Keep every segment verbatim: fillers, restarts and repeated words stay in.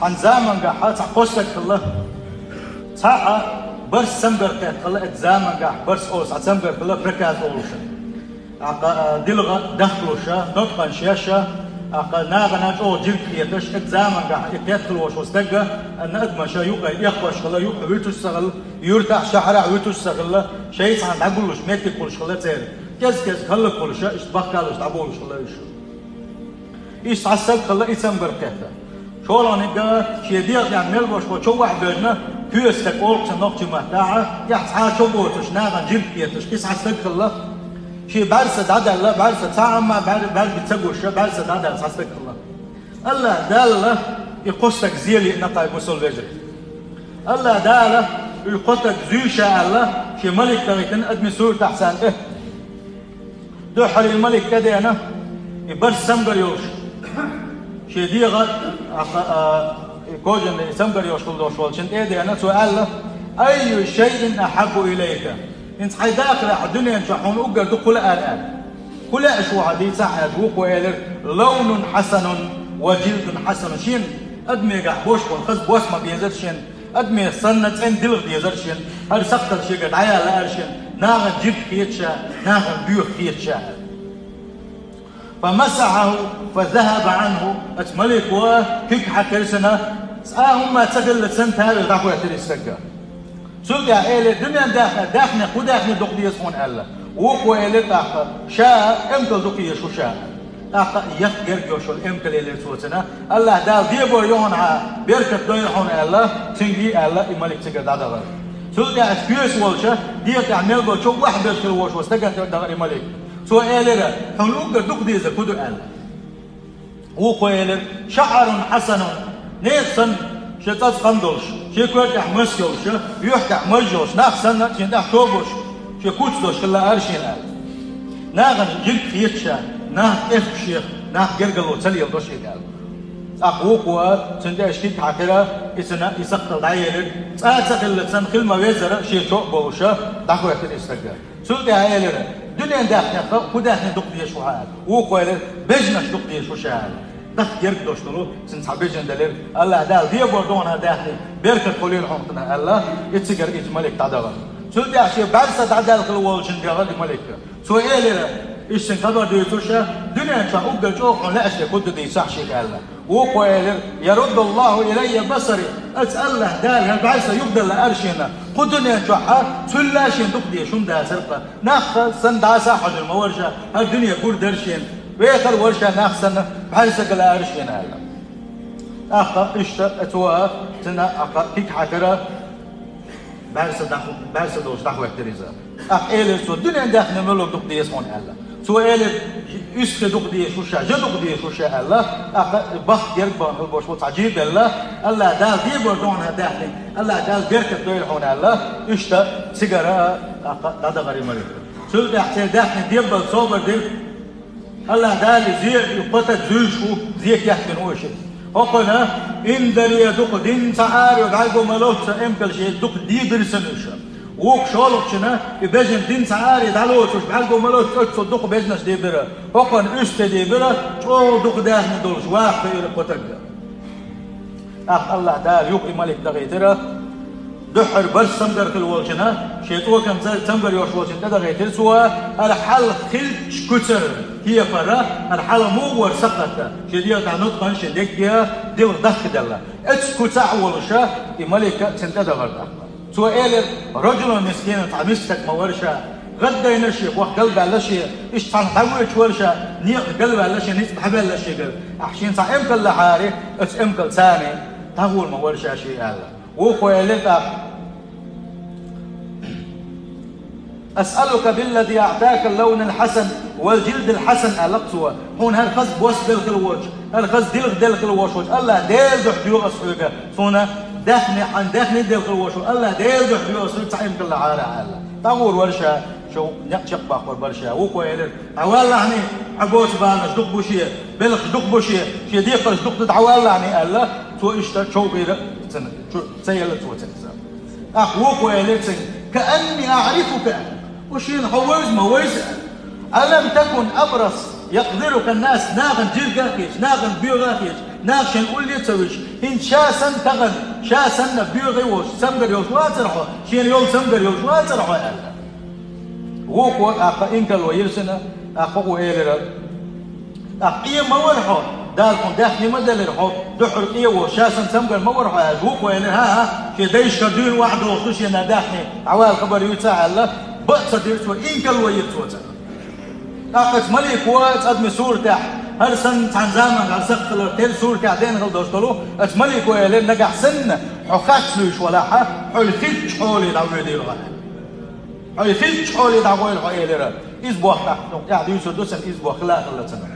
Цхьан замангахь цхьа кхо стаг хилла. Цхьаъ барс цамгар кхетта хилла, оцу замангахь барс олу цхьа цамгар хилла, проказа олуш. ТӀаккха, а, дилха дахкалуш, ноткъанаш еш, тӀаккха нахана чӀогӀа жирг хеташ, оцу замангахь и кхетта хилла волуш волу стаг, а, адамаша юкъа эккхош хилла, юкъа вуьтуш ца хилла, юьртахь, шахьарахь вуьтуш ца хилла, шайн цхьаьна дӀагуллуш меттиг хуьлуш хилла церан. Кез-кез хӀаллакьхуьлуш, иштта бахкалуш дӀаболуш хилла уьш. Иштта цхьа стаг хилла и цамгар кхетта. ШолгӀаниг шен дегӀа тӀехь мел болуш волу чов охьабевлла, коьсатаг олу цунах нохчийн маттахь, тӀехь цхьа а чо боцуш, нахана жирг хеташ, кхин цхьа стаг хилла. Шен бӀаьрса дӀадаьлла, бӀаьрса цхьа а ма бӀаьр-, бӀаьрга ца гуш, бӀаьрса дӀадаьлла цхьа стаг хилла. АллахӀ Дала и кхо стаг зен лиъна, хӀай бусалба вежарий. АллахӀ Дала и кхо стаг зуьйша аьлла, шен малик дахийтина адамийн суртахь царна тӀе. Дуьххьара и малик тӀедеана, и барс цамгар йолуш, шен дегӀа, а, а, и кожаный цамгар йолуш хилла долуш волчун тӀедеана, цо аьлла: «Айю шайин ахьаббу илайка?» ХӀинца хьайн дахарехь дуьнен чохь хьуна уггар дукха хӀун лаьара аьлла. ХӀун лаьа шу хьан дийцахь аьлла, вукхо элира: «Лаунун хьасанун ва жилдун хьасанун». Шена адамегахь беш болу хаза бос ма безара шена, адамех санна цӀена дилха дезара шена, хӀара сакхтал шегара дӀаяла лаьара шена, нахана жирг хета ша, нахана боьха хета ша. «Фамасахьаху, фазахаба Ӏанху». Оцу малико куьг хьаькхира цунна, цкъа а хӀумма ца хиллалц цунна, тӀаккха дӀахӀоьттира и стаг. Цул тӀаьхьа элира: «Дуьнен даьхни, даьхни, кху даьхни дукха деза хьуна», аьлла. Вукхо элира тӀаккха: «Ша эмкал дукха езаш ву ша». ТӀаккха яккха герга йолуш йолу эмкал элира цо цунна: «АллахӀ Дала дебор йо хьуна хьан, беркат дойла хьуна», аьлла, цуьнга и аьлла, и малик цигара дӀадахара. Цул тӀаьхьа коьсаш волчу, дегӀа тӀехь мел болчу охьабевлла хилла волуш волу стагана тӀе дахара и малик. Цо элира: «Хьуна уггар дукха дезарг хӀун ду?» аьлла. Вукхо элира: «ШаӀарун хьасанун». Нехан санна, шен цӀа цхьаьна долуш, шен кор тӀехь мас йолуш, юьхь тӀехь маж йолуш, нах санна, шен тӀехь чо болуш, шен куц долуш хилла лаьара шена аьлла. Нахана жирг хета ша, нах тӀехкаш шех, нах гергарло ца леладо шега аьлла. ТӀаккха вукхо цунна тӀе аша куьг хьаькхира, и цунна и сакхтал дӀаелира, цкъа а ца хиллалц цунна хила ма-веззара, шен чо а бовлуш, дӀахӀоьттира и стаг. Цул тӀаьхьа элира: «Дуьнен даьхнех кху даьхни дукха дезаш ву хьан?» аьлла. Вукхо элира: «Бежанаш дукха дезаш ву ша», аьлла. Дахка герга долуш долу, цуьнан цхьа бежан делира. «АллахӀ Дала дебор дохьуна даьхни, беркат хуьлийла хьуна», аьлла, и цигара и малик дӀадахара. Цул тӀаьхьа шен бӀаьрса дӀадаьлла хилла волчун тӀе дахара и малик. Цо элира, иштта цуьнга хабар дуьйцуш: «Дуьнен чохь уггар чӀогӀа хьуна лаьаш дерг хӀун ду дийцахь шега», аьлла. Вукхо элира: «Яруддаллаху илайя басари». Оцу АллахӀ Дала хӀара бӀаьрса юхаделла лаьара шена, кху дуьнен чохь цул а шена дукха дезаш хӀума дацара-кх. Нах санна дӀаса а хьожур ма вара ша, хӀара дуьне гур дара шена, вехар вара ша нах санна, бӀаьрсага лаьара шена аьлла. ТӀаккха иштта цо цунна тӀаккха куьг хьаькхира, бӀаьрса дӀа-, бӀаьрса долуш дӀахӀоьттира иза. ТӀаккха элира цо: «Дуьнен даьхни муьлха дукха деза хьуна?» аьлла. Цо элира: «УьстагӀий дукха дезаш ву ша, жа дукха дезаш ву ша», аьлла. ТӀаккха бахка герга бахана хилла болуш волу цхьа жий белла: «АллахӀ Дала дебор дохьуна даьхни, АллахӀ Дала беркат дойла хьуна», аьлла. Иштта цигара тӀаккха дӀадахара и малик. Цул тӀаьхьа церан даьхни деббалц собар дира. АллахӀ Дала и зен, и кхо стаг зуьйш ву, зен кечдина ву иштта. ХӀокхуьнан индарий дукха дин ца аре бӀаьрго ма лоццу эмкал шен дукха дийбира санна уьш. Вукху шолгӀачунна и бежан дин ца аре дӀалоцуш бӀаьрго ма лоццу оццул дукха бежанаш дийбира. ХӀокхуьнан уьстагӀий дийбира, чӀогӀа дукха даьхни долуш ваха кхиира кхо стаг. ТӀаккха АллахӀ Дала юха и малик дахийтира, дуьххьара барс цамгар хилла волчунна, шен цӀоканца цамгар йолуш волчунна тӀедахийтира цо, хӀара хьалха хиллачу куьцара кепара, хӀара хьалха муха вара сакхтта, шен дегӀа тӀехь нуткъан, шен дегге дилха дахкаделла. Оцу куьцахь а волуш, и малик цунна тӀедахара тӀаккха. Цо элира: «Раджулун мискинун», цхьа миска стаг ма вара ша, гӀаддайна шен, боху галбаьлла шен, иштта цхьаьна дӀавоьдуш вара ша, некъа галваьлла шен, ницкъ дӀабаьлла шегара. Ахь шена цхьа эмкал лахьара, оцу эмкалца дӀагӀур ма вара ша шен аьлла. Вукхо элира тӀаккха: «Асъалука биллази аътака лаунал хьасан вал жилдал хьасан», аьлла цо. Хьуна хӀара хаза бос делла хилла волчу, хӀара хаза дилха делла хилла волуш волчу АллахӀ Делан дуьхьа доьху ас хьоьга, суна даьхни, хьан даьхни делла хилла волуш волу АллахӀ Делан дуьхьа доьху ас хьоьга цхьа эмкал лахьара аьлла. ДӀагӀур вара ша, шо некъ чекхбаккхур бара ша. Вукхо элира: «ДӀаваллахьний, хьан боцу баланаш дукха бу шен, белхаш дукха бу шен, шен декхарш дукха ду, дӀаваллахьний», аьлла, цо иштта чов бийра цунна, чу ца елла цо цуьнца. ТӀаккха вукхо элира цуьнга: «Каанни аърифука». Ва шена хьо вевза ма вевза аьлла. «Алам такун абрас якъдирука ннас», нахана жирга а хеташ, нахана боьха а хеташ, Нах шен улле а ца вуьйш, хӀинца ша санна тахан, ша санна боьха волуш, цамгар йолуш вацара хьо, шена йолу цамгар йолуш вацара хьо аьлла. Вукхо тӀаккха инкарло йира цунна, тӀаккха вукхо элира: «ТӀаккха къе ма вара хьо, Дала хьуна даьхни ма делира хьо, дуьххьара къе а волуш, ша санна цамгар ма вара хьо», аьлла. Вукхо элира: «ХӀан-хӀа, шен дайшкара дуьйна охьадогӀуш ду шена даьхни, дӀавала хабар юй цо», аьлла, бакъ ца дира цо, инкарло йира цо цунна. ТӀаккха оцу малико цӀадми суратехь, хӀара санна цхьана заманахь сакхт хиларх тера суратехь деана хила долуш долу, оцу малико элира: «Нагахь санна хьо харц луьйш валахь, хьо хиллачу хьоле дӀавоьдийла хьо». «Хьо хиллачу хьоле дӀагӀойла хьо», элира. Иза боху тӀаккха, тӀаьхьа дуьйцур ду сан, иза боху хила а хилла цунна.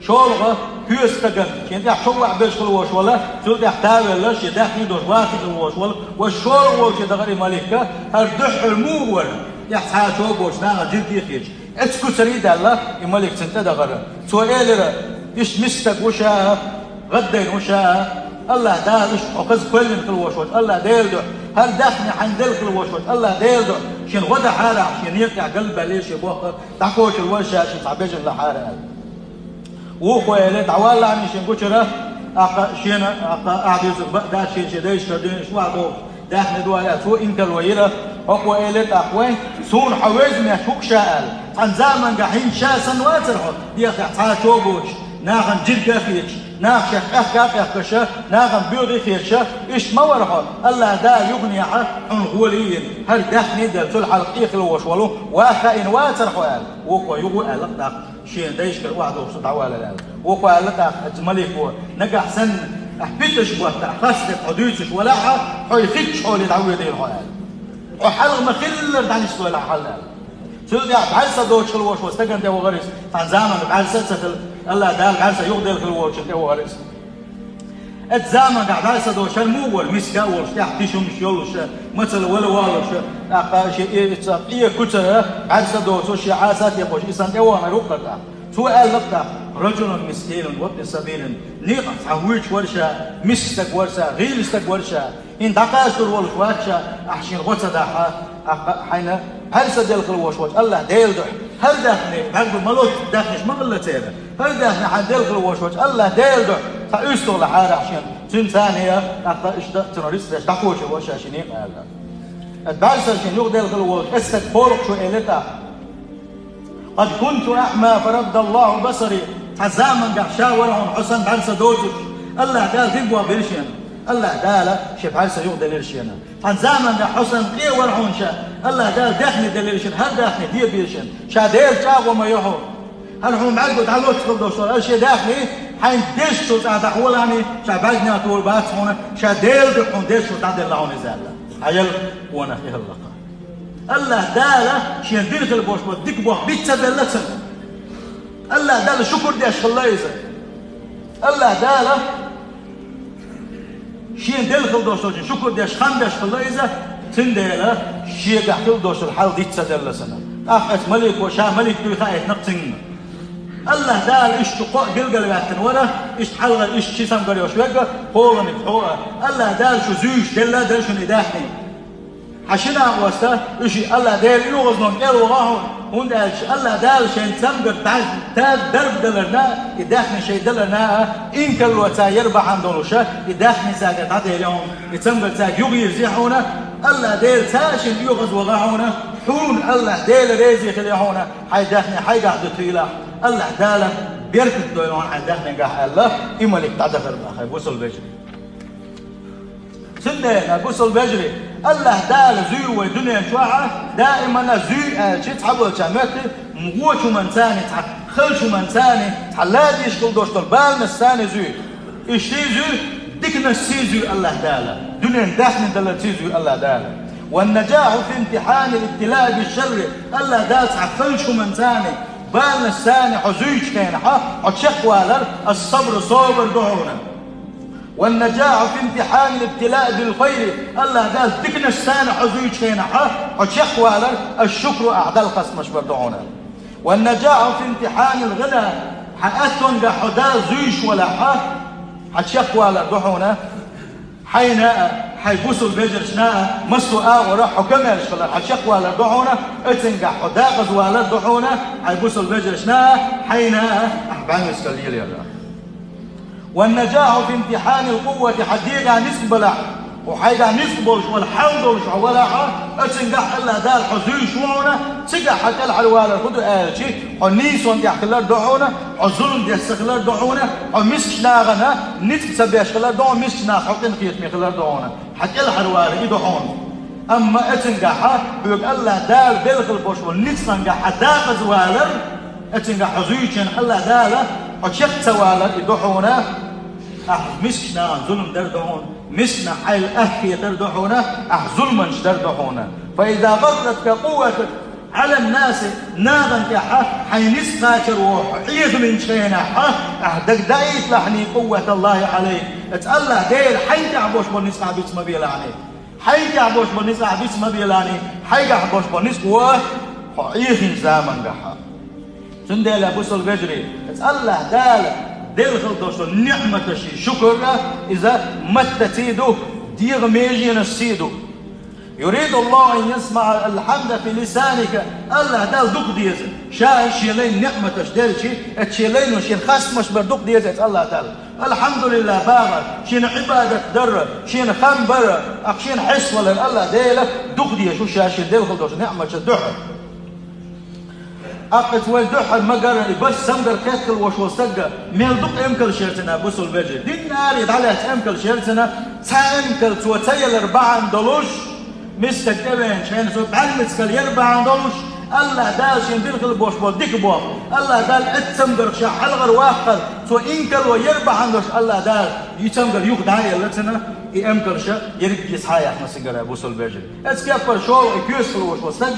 ШолгӀа, кхечу стагана, шен тӀехь чов а беш хила волуш вала, цул тӀаьхьа тавелла, шен даьхни а долуш ваха хила волуш вала, ва шолгӀа волчу дахара и малик, хӀара дуьххьара муха вара, тӀехь цхьа а чов боцуш, нахана жирга а хеташ. Оцу куьцаре а даьлла, и малик цунна тӀедахара. Цо элира: «Иштта миска стаг ву ша, гӀаддайна ву ша, АллахӀ Дала иштта хьо хаза кхоьллина хила волуш волчу АллахӀ Делан дуьхьа, хӀара даьхни хьайна делла хила волуш волчу АллахӀ Делан дуьхьа, шена гӀо дан хьара, шен некъа тӀехь галбаьлла шен боху, дӀакхочур вара ша, шен цхьа бежана лахьара», аьлла. Вукхо элира: «ДӀаваллахьа шен гучура, тӀаккха шена, тӀаккха ахьа дуьйцург бакъ дац, шен, шен дайшкара дуьйна иштта охьадогӀуш даьхни ду», аьлла. Цо инкарло йира, хӀокхо элира тӀаккха: «Вайн, суна хьо веза моьттуш ву-кх ша», аьлла. Цхьана заманахь хӀинца ша санна вацара хьо, дегӀах цхьа а чов боцуш, нахана жирга а хеташ, нах шех къехка а къехкаша, нахана боьха а хеташа, иштта ма вара хьо, АллахӀ Дала юханехьа хьуна гӀоли а йина, хӀара даьхни а делла, цул хьалха къе хила волуш волу ваха хаийна вацара хьо аьлла. Вукхо юха а аьлла тӀаккха: «Шен дайшкара охьадогӀуш ду, дӀавалар», аьлла. Вукхо аьлла тӀаккха оцу малико: «Нагахь санна ахь питанаш баттахь, харцдерг хьо дуьйцуш валахь, хьо хиллачу хьоле дӀавоьдийла хьо», аьлла. «Хьо хьалха ма-хиллара дӀанислойла хьан хьал», аьлла. Цул тӀаьхьа бӀаьрса доцуш хила волуш волу стагана тӀе вахара иза, цхьана заманахь бӀаьрса а ца хилла, АллахӀ Дала бӀаьрса юхаделла хила волчунна тӀе вахара иза. Оцу заманахь бӀаьрса доцуш хӀара муха вара, миска а волуш, тӀехь тиша хӀумнаш йолуш, мацалла вала волуш, тӀаккха шен и, и ца, и куьцара бӀаьрса доцуш, шен Ӏаса а текхош, и санна тӀе ваханера ву-кх хӀара тӀаккха. Цо аьлла-кх тӀаккха: «Раджулун мискинун вабну сабилин». Некъах цхьа вуьйцуш вара ша, миска стаг вара ша, гӀийла стаг вара ша. ХӀинца дӀакъастор волуш вац ша, ахь шена гӀо ца дахь, ахь хьайна бӀаьрса делла хила волуш волчу АллахӀ Делан дуьхьа. ХӀара даьхни, бӀаьргу ма лоцу даьхнаш ма хилла церан. ХӀара даьхни хьайна делла хила волуш волчу АллахӀ Делан дуьхьа. Цхьа уьстагӀ лахьара ахь шена. Цуьнца царна, тӀаккха иштта цунах рицкъ деш дӀакхочур вара ша шен некъа аьлла. Оцу бӀаьрса шена юхаделла хила волчу оцу стага кхоалгӀачо элира тӀаккха: «Къад кунту аъма фарадда Аллаху басари». Цхьа заманахь ша вара хьуна хьо санна бӀаьрса доцуш. АллахӀ Дала дика боху бира шена. АллахӀ Дала шен бӀаьрса юхаделира шена. Цхьана заманахь хьо санна къе вара хьуна ша. АллахӀ Дала даьхни делира шена, хӀара даьхни де бира шена. Ша Делан чӀагӀо ма ю хьуна. ХӀара хьуна бӀаьрго дӀалоцуш хила долуш долу, хӀара шен даьхни хьайна дезачул цӀа дӀахьолахьаний, ша бӀаьргнех тур бац хьуна, ша Делан дуьхьа хьуна дезачул дӀаделла хьуна иза аьлла. Хьан ял къонах и хӀаллакха. АллахӀ Дала шена дина хила болуш болу дика боху биц ца белла цунна. АллахӀ Далла шукур деш хилла иза. АллахӀ Дала шена делла хила долуш долчун шукур деш, хам беш хилла иза, цундела шегахь хила долуш долу хьал диц ца делла цунна. ТӀаккха оцу малико ша малик дуй хаийтина-кх цуьнга. АллахӀ Дала иштта кхоъ билгалваьккхина вара, иштта хьалхара иштта ши цамгар йолуш верг а, кхоалгӀаниг хьо а. АллахӀ Дала шу зуьйш делла а дара шуна и даьхни. Хьан шина а гӀоста, уьш АллахӀ Делан оьгӀазлонна кӀел ваха хьуна, хӀунда аьлча АллахӀ Дала шайн цамгар дӀа-, да-, дарба даларна, и даьхни шайн даларна а, инкарло цаьргара бахьана долуша, и даьхни цаьргара дӀаделла хьуна, и цамгар цаьрга юхаерзае хьуна, АллахӀ Дела цаьршинна оьгӀаз ваха хьуна, хьуна АллахӀ Дела реза хилла хьуна, хьайн даьхни хьайгахь дуьтуьйлахь, АллахӀ Дала беркат дойла хьуна хьайн даьхненгахь аьлла, и малик дӀадахара бахьа, бусалба вежарий. Цундела, бусалба вежарий, АллахӀ Дала зуьй вай дуьнен чохь а, даимана зуьй аьлча, цхьаболча моьтту, вочу хӀуманца а, цхьа халчу хӀуманца а, цхьа ладийша хила долуш долу баланашца а зуьй. Иштта зуьй, диканашца а зуьй АллахӀ Дала, дуьнен даьхни даларца а зуьй АллахӀ Дала. والنجاح في امتحان الابتلاء بالشر, АллахӀ Дала цхьа халчу хӀуманца а, баланашца а хьо зуьйчу хенахь, хьо чекхвалар, الصبر, собар ду хьуна. والنجاح في امتحان الابتلاء بالخير, АллахӀ Дала диканашца а хьо зуьйчу хенахь, хьо чекхвалар, الشكر, ахь Далла хастамаш бар ду хьуна. والنجاح في امتحان الغنى, хьан аьттонгахь хьо Дала зуьйш валахь, хьо чекхвалар ду хьуна. Хьайна а, хьайн бусалба вежаршна а, массо а агӀора хьо комаьрша хилар, хьо чекхвалар ду хьуна, оцуьнгахь хьо декъаза валар ду хьуна, хьайн бусалба вежаршна а, хьайна а, ахь бӀаьннискал лелаяр. والنجاح في امتحان القوة, хьа дегӀа ницкъ балахь, хьо хьайгахь ницкъ болуш вала, хьал долуш хьо валахь, оцунгахь АллахӀ Дала хьо зуьйш ву хьуна, цигахь хьан кӀелхьара валар хӀун ду аьлча, хьо нийсонан тӀехь хилар ду хьуна, хьо зулам деш ца хилар ду хьуна, хьо мискачу нахана ницкъ ца беш хилар ду хьуна, мискачу нах хьо къинхетаме хилар ду хьуна. Хьан кӀелхьара валар и ду хьуна. Амма оцунгахь хьоьга АллахӀ Дала белхал болуш волу ницкъангахь хьан дакъаза валар, оцунгахь хьо зуьйча АллахӀ Дала хьо чекх ца валар и ду хьуна. Ахь мискачу нахана зулам дар ду хьуна, мискачу нах хьайла атта хетар ду хьуна, ахь зуламаш дар ду хьуна. فإذا غرتك قوتك على الناس, нахана тӀехь хьайн ницкъ кхачар ву хьо Ӏехавинчу хенахь, ахь дагадаийталахь قوة الله عليك, оцу АллахӀ Дела хьайна тӀехь болуш болу ницкъ ахь биц ма белахь. Хьайна тӀехь болуш болу ницкъ ахь биц ма белахь, хьайгахь болуш болу ницкъ ву хьо Ӏехинчу замангахь. Цундела, бусалба вежарий, оцу АллахӀ Дала делла хила долуш долу ниӀматашна шукур а, иза маттаца а ду, дегӀан меженашца а ду. يريد الله أن يسمع الحمد في لسانك, АллахӀ Дала дукха деза. Ша шен лайна ниӀматаш делча, оцу шен лайно шена хастамаш бар дукха деза оцу АллахӀ Дала. АлхьамдулиллахӀ бахар, шена Ӏибадат дар, шена хам бар, ахь шена хьесвалар АллахӀ Дела дукха дезаш ву ша шена делла хила долчу ниӀматашна дуьхьал. Аккъаца вай дуьххьара ма-гарра, и барт цамгар кхетта хила волуш волу стаг мел дукха эмкалш яра цуьнан, бусалба вежарий. Динна аре дӀалаьцна эмкалш яра цуьнан, цхьа эмкал цо ца ялар бахьана долуш, мискачу тӀевеанчу хенахь цо бӀаьрмецкал яр бахьана долуш, АллахӀ Дала шена дина хила болуш болу дика боху. АллахӀ Дала оцу цамгарх ша хьалхара ваккхар, цо инкарло яр бахьана долуш, АллахӀ Дала и цамгар юха дӀа а елла цуьнан, и эмкалш ерригге схьа а яьккхина цигара, бусалба вежарий. Оцу кеппара шолгӀа и коьрта хила волуш волу стаг,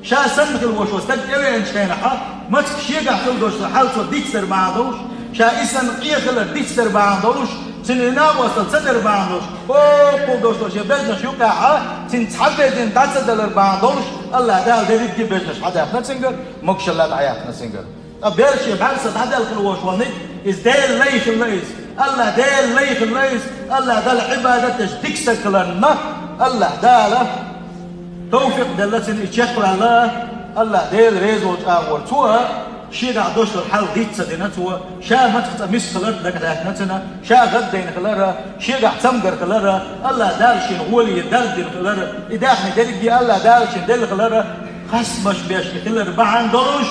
ша санна хила волуш волу стаг тӀевеанчу хенахь, мацах шегахь хила долуш долу хьал цо дицдар бахьана долуш, ша и санна къен хилар дицдар бахьана долуш, цуьнан и накъосталла ца дар бахьана долуш, кхоккхул долуш долу шен бежнаш юкъахь, цуьнан цхьа безам дӀа ца далар бахьана долуш, АллахӀ Дала дерригге бежнаш хьадаьхна цуьнгара, могашалла дӀаяьккхина цуьнгара. Ткъа берриш бӀаьрса дӀадаьлла хила волуш волниг, иза Делан лай хилла иза. АллахӀ Делан лай хилла иза. АллахӀ Далла Ӏибадат деш дика стаг хиларна, АллахӀ Дала тавфикъ делла цуьнан и чекхваьлла, АллахӀ Дела реза волчу агӀор. Цо шегахь долуш долу хьал диц ца дина цо, ша мацах цкъа миска хилар дагахь лаьцна цуьнан, ша гӀаддайна хилар, шегахь цамгар хилар, АллахӀ Дала шена гӀоле дарба дина хилар, и даьхни дерриге АллахӀ Дала шена делла хилар, хастамаш беш и хилар бахьана долуш,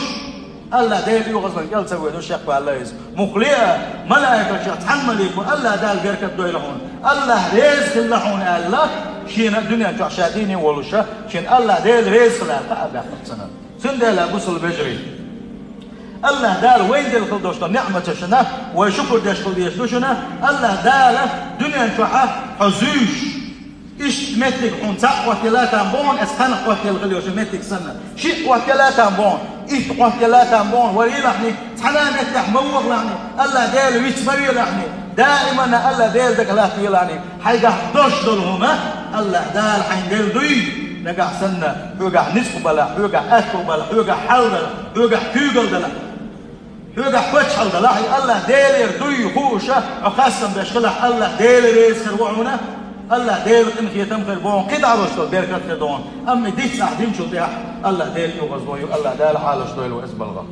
АллахӀ Дела оьгӀазлан кӀел ца воьдуш чекхваьлла иза. Мухха а, малайкашех цхьана малико АллахӀ Дала беркат дойла хьуна, АллахӀ реза хилла хьуна аьлла, шена дуьнен чохь ша дийне волуш, шена АллахӀ Дела реза хила аьлла, кхаъ а баьккхина цуьнан. Цундела, бусалба вежарий, АллахӀ Дала вайна делла хила долуш долу ниӀматашна вай шукур деш хила дезаш ду шуна, АллахӀ Дала дуьнен чохь хьо зуьйш, иштта меттиг хьуна цхьаъ хӀоттийла там боху, аса кхана хӀоттийла хила йолуш меттиг санна. Шиъ хӀоттийла там боху, итт хӀоттийла там боху, варийлахьний, цхьана а меттехь ма вохалахьний, АллахӀ Дела виц ма велахьний, даимана АллахӀ Дела дага латтавелахьний, хьайгахь долуш долу хӀума, АллахӀ Дала хьайна делла дуй, нагахь санна, хьоьгахь ницкъ балахь, хьоьгахь аьтто балахь, хьоьгахь хьал далахь, хьоьгахь куьйгалла далахь. Хьоьгахь паччахьалла далахь, и АллахӀ Делера дуй хууш, хьо хастам беш хилахь, АллахӀ Дела реза хир ву хьуна, АллахӀ Дела къинхетам хир бу хьуна, кхидӀа долуш долу беркат хир ду хьуна. Амма и диц ахь динчул тӀехь, АллахӀ Дела оьгӀаздойла, АллахӀ Дала хьалаш дойла вай иза балгӀахь.